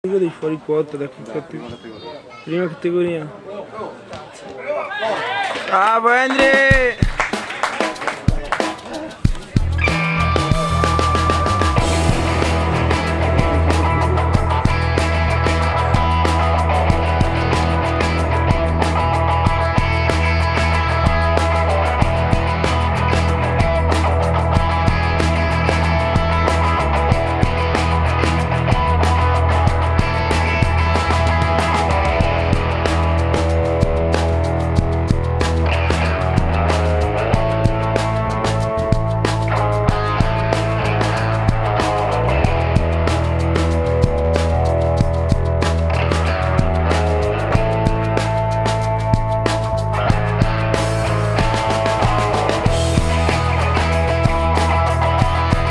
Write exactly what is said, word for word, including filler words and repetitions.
Liga dei fuori quota, da che cate-, prima categoria. Bravo, André!